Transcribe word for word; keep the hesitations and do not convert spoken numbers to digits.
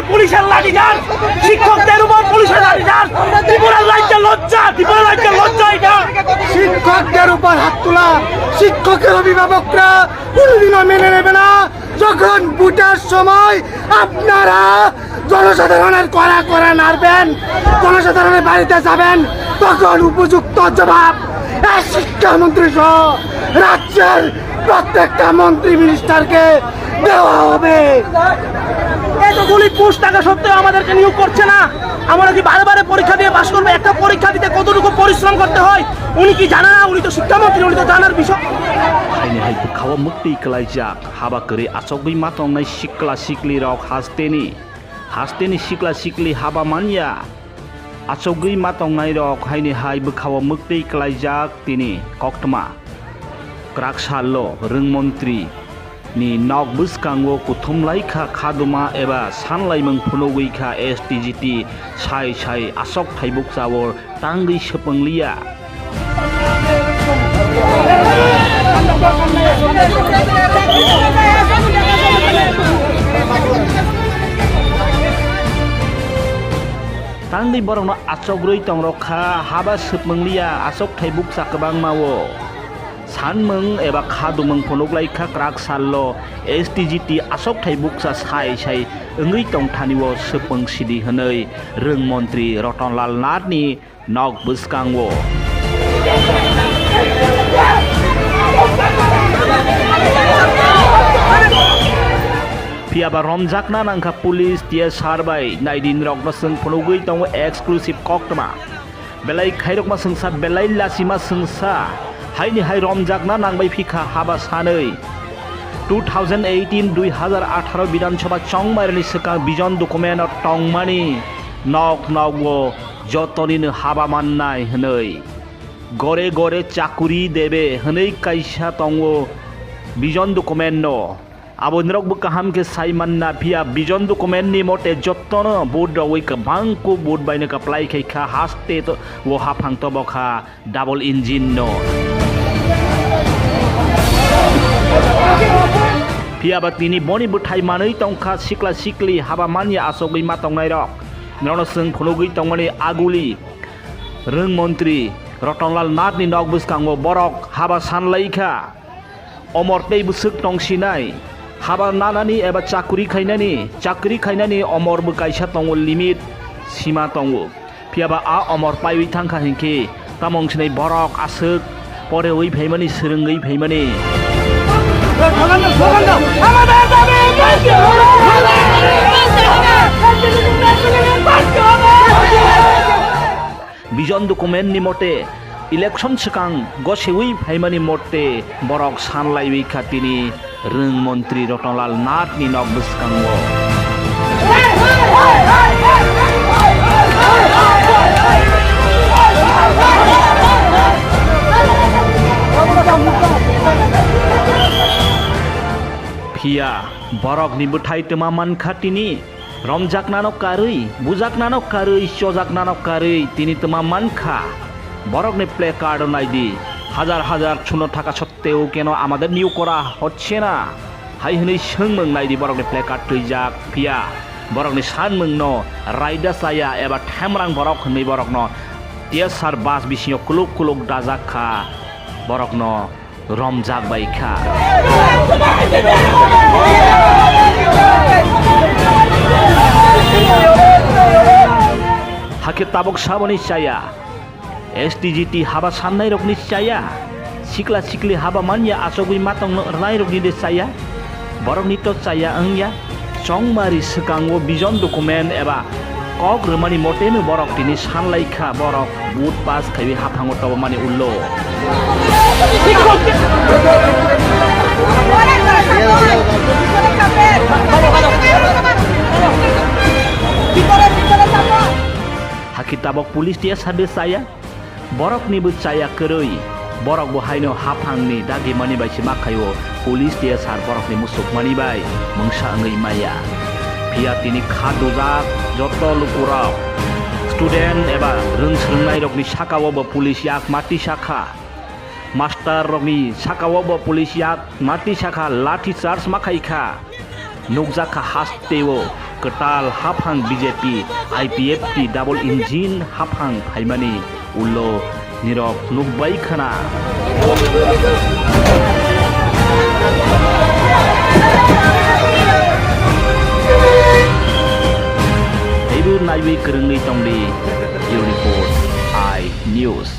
পুলিশের লাঠিচার্জ, শিক্ষকদের উপর পুলিশের লাঠিচার্জ। ত্রিপুরা রাজ্যের লজ্জা, ত্রিপুরা রাজ্যের লজ্জা এটা। শিক্ষকদের উপর হাত তোলা, শিক্ষকের অভিভাবকরা কোনোদিনও মেনে নেবে না। যখন ভোটের সময় আপনারা জনসাধারণের কড়া কড়া নাড়বেন, জনসাধারণের বাড়িতে যাবেন, তখন উপযুক্ত জবাব এই শিক্ষামন্ত্রী সহ রাজ্যের প্রত্যেকটা মন্ত্রী মিনিস্টারকে দেওয়া হবে। এতগুলি পোস্ট থাকা সত্ত্বেও আমাদেরকে নিয়োগ করছে না। আমরা কি বারে বারে পরীক্ষা দিয়ে পাশ করবো? একটা পরীক্ষা দিতে কতটুকু পরিশ্রম করতে হয় উনি কি জানে না? উনি তো শিক্ষামন্ত্রী, উনি তো জানার বিষয়। Haini hai bwkhao mwktwi kwlaijak haba kwrwi achogwi ma tongnai sikla sikli rok hasteni, hasteni sikla sikli haba manya. Achogwi ma tongnai rok haini hai bwkhao mwktwi kwlaijak tini koktwma. Kwrak sallo rwng montri ni nok bwskango kuthum laikha khaduma eba sanlaimung phunugwi kha S T G T sai sai asok thaibuk chao tangwi swpwng liya. Tangwi borokno achok rwi tong rok kha, haba swpwng liya, achok thai bukcha kwbangma o. Sanmung eba khadumung phunuk lai kha kwrak sallo S T G T achok thai bukcha sai sai wngwi tong thani o swpwng sidi hwnwi rwng montri Rotonlal Nath ni nok bwskango. Phiya ba romjakna nangkha police T S R bai naidi nirokno chwng phunugwi tongo exclusive koktwma. Belai khairokma swngsa, belai lachima swngsa, haini hai romjakna nangbai phikha haba sanwi. Two thousand eighteen, dui hazar atharo Bidhan Sabha chongmairani swkang vision document o tongmani nok nok o jotonino haba mannai hwnwi. Gore gore chakuri debe hwnwi kaisa tongo vision document no. Abo nirok bo kaham khe sai manna, phiya vision document ni mote jotono vote rogwi kwbang kuk vote baino kwplai khai kha, haste to o haphang to bokha double engine no. Phiya ba tini boni bwthai manwi tongkha sikla sikli haba manya achogwi ma tongnai rok. Norokno chwng phunugwi tongmani aguli rwng montri Rotonlal Nath ni nok bwskango borok haba san lai kha. Omor tei bwswk tong sinai, haba nanani eba chakri khainani, chakri khainani omor bo kaisa tongo, limit, sima tongo. Phiya ba a omor paiwi thang kha hinkhe, tamo wng sinai borok aswk porewi phaimani, swrwngwi phaimani. Vision document ni mote election swkang gosewi phaimani mote borok san laiwi kha tini rwng montri Rotonlal Nath ni nok bwskango. Phiya borok ni bwthai twma man kha tini. Romjaknano karwi, bujaknano karwi, chojaknano karwi tini twma mankha. Borokni placard-o naidi, hajar hajar chhurno thaka sotteo keno amader niyo kora hocche na? Hai hwnwi swngmung naidi borokni placard twijak, phiya borokni sanmungno raida chaya eba themrang borok hwnwi borokno T S R bus bisingo kuluk kuluk dajak kha borokno. Romjak bai kha. Hakhe tabuk saboni chaya, S T G T haba sannai rokni chaya, sikla sikli haba manya achogwi matong rwnai rokni de chaya, borokni to chaya wngya. Chongmari swkango vision document eba kok rwmani moteno borok tini sanlai kha, borok vote pass khaiwi haphango tobomani ulo. Hakhe tabok police tiya sade chaya. Borokni bo chaya kwrwi, borok bo haino haphangni dagimani bai se ma khaio, police tiya sar borokni musukmani bai mungsa wngwi maya. Phiya tini kha dujak joto lukurok, student eba rwng swrwngnairokni sakao bo police yak mati sakha, master rokni sakao bo police yak mati sakha, lathi charge ma khai kha. Nukjakha hasteo Kwtal haphang B J P, I P F T double engine haphang phaimani ulo nirok nukbai khna. Teibo naiwi kwrwngwi tongdi. Bureau Report, I News.